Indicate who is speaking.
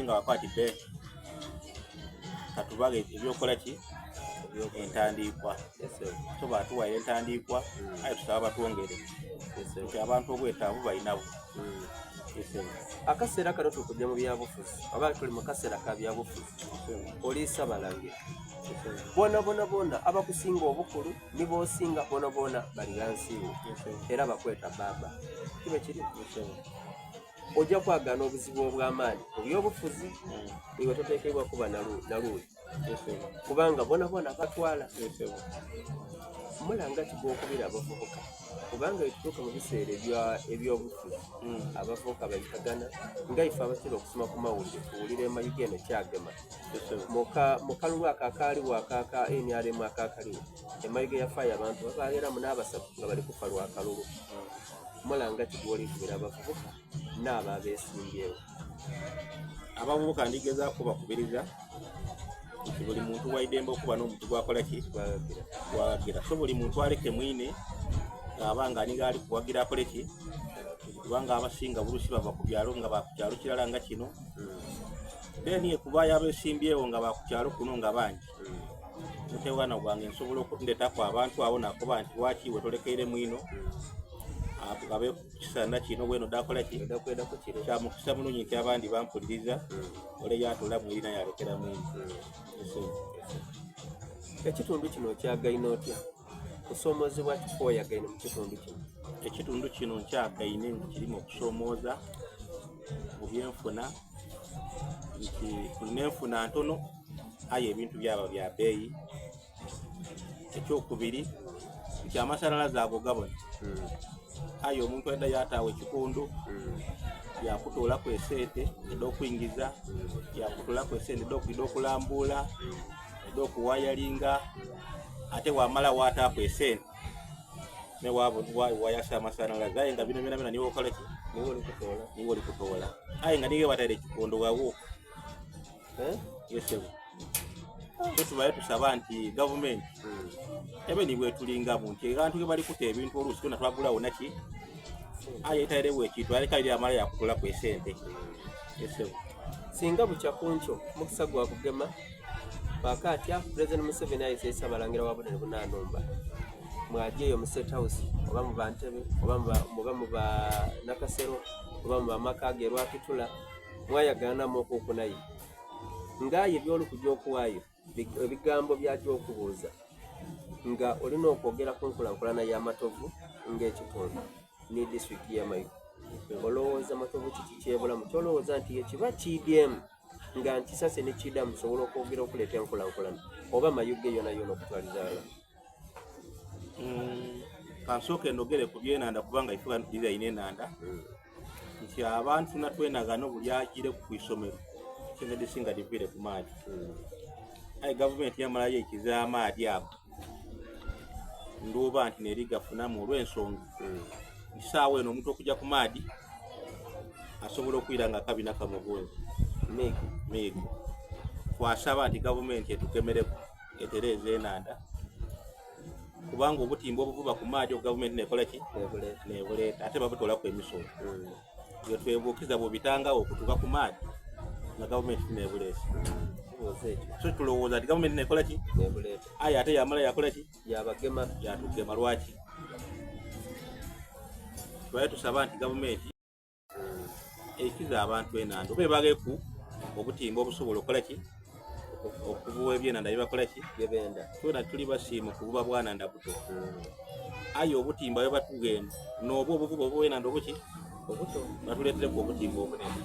Speaker 1: Kyabazinga wakoba ati be katubaghe ebyokola ki entandiikwa. So batuwaire entandiikwa mm. aye tusaba batwongere nti abantu obwetaavu balinabo. Mm.
Speaker 2: Akaseera kano tuli kujja mu byabufuzi oba tuli mu kaseera ka byabufuzi oliisa balangira bona bona bona abakusinga obukulu ni bosinga bona bona bali ghansi wo era bakweta baaba kibe kiri ojja kwagaana obuzibu obw'amaanyi mu byobufuzi mm. iwe toteekebwa kuba naluuyi kubanga bona bona batwala mulanga ki gwokubira abavubuka kubanga etutuuka mu biseera ebyobufuzi mm. abavubuka baitagana nga ife abatera okusoma ku mawulire tuwulira emayiga eno kyagema mu kalulu ako akaaliwo akaka nrm akakaliwo emayiga yafaayo abantu babagheramu n'abasatu nga bali kufa lwa kalulu mm. mulanga ki gwolikubira abavubuka n'abo abeesimbyewo?
Speaker 1: Abavubuka ndigezaako bakubiriza nti buli muntu waidembe okuba n'omuntu gwakola ki gwawagira so buli muntu aleke mwine aba nga aninga ali kuwagira akole ki kubanga abasinga bulusi bava ku byalo nga bakukyalo kirala nga kino hmm. then ekubayo abesimbyewo nga bakukyalo kuno nga bangi hmm. mutewana gwange nsobola okundetaku abantu abo nakuba nti lwaki we tolekeire mwino hmm. abe kisana kino bweno dakola ki kya mukisa mulungi nti abandi bampuliriza hmm. ole yatula mwirina yalekera mwini hmm.
Speaker 2: ekitundu kino okyagaine otya kusoomozebwa kikwoyagaine mu kitundu kino
Speaker 1: ekitundu kino nkyagaine nga kirimu okusomooza mu byenfuna nti tulina enfuna ntono aye ebintu byaba bya bbeeyi ekyokubiri nti amasanalaze ago gabona hmm. aye omuntu aida yataawo ekikundu hmm. yakutoolaku esente ed'okwingiza hmm. yakutoolaku esente ed'okwida okulambuula ed'okuwayalinga ate wamala wataaku esente ne wayasa amasanalaze aye nga bino byona byona niwe okola ki niwe oli kutoola aye nga niwe bataire ekikondo wawo
Speaker 2: Eh?
Speaker 1: Yesebo. So tubaye tusaba nti gavumenti hmm. ebe ni bwetulingamu nti abantu ge bali kuta ebintu oluusi tona twagulawo naki aye etairewo ekintu aleka iri amala yakutolaku esente yesebo.
Speaker 2: Singa bukya kunkyo mukisa gwa kugema paka atya President Museveni ayise Ssabalangira wa Budde bunanumba mwajeyo mu State House oba mu bantebe oba mu ba Nakasero oba mu bamaka ge Rwakitula mwayagaanamu okukunaye ng'aye by'oli kujja okuwaayo ebigambo by'ajja okubuuza nga olina okwogera ku nkulankulana y'amatovu ng'ekitundu ne disitulikiti y'e Mayuge olowooza matovu kiki kyebulamu kyolowooza nti ekiba kiidyemu nga nkisase ne kiidamu sobola okwogera okuleeta enkulankulana oba Mayuge yona yona okutwaliza wala
Speaker 1: mm, kansooke ndogere ku byenanda kubanga ife liraine enanda mm. nti abantu natwenagano buli agire ku isomero sente disinga diviire ku maadi hmm. aye gavumenti yamalayo ekiza amaadi ago nduuba nti nerigafunamu olw'ensonga hmm. nti saawa eno omuntu okujja ku maadi asobola okwira nga akabina kamugunzi miigo twasaba nti gavumenti etukemereku etereeza enanda kubanga obutimba obuvuba ku maadi gavumenti nekola ki nebuleeta ate babutolaku emisolo mm. wetwebuukiza bwebitangawo okutuka ku maadi nga gavumenti nebuleesa mm. so tulowooza nti gavumenti nekola ki aye ate yamala yakola ki
Speaker 2: yabagema
Speaker 1: yatugema lwaki twali tusaba nti gavumenti ekiza abantu enanda oba ebageku obutimba obusobola okukola ki okubuwa ebyenanda byebakola ki
Speaker 2: byebenda
Speaker 1: twena tuli basiimu kububa bwananda buto hmm. aye obutimba bwebatugenda noba obuvuba obwenanda obuki
Speaker 2: obuto
Speaker 1: batuleetereku obutimba obunene.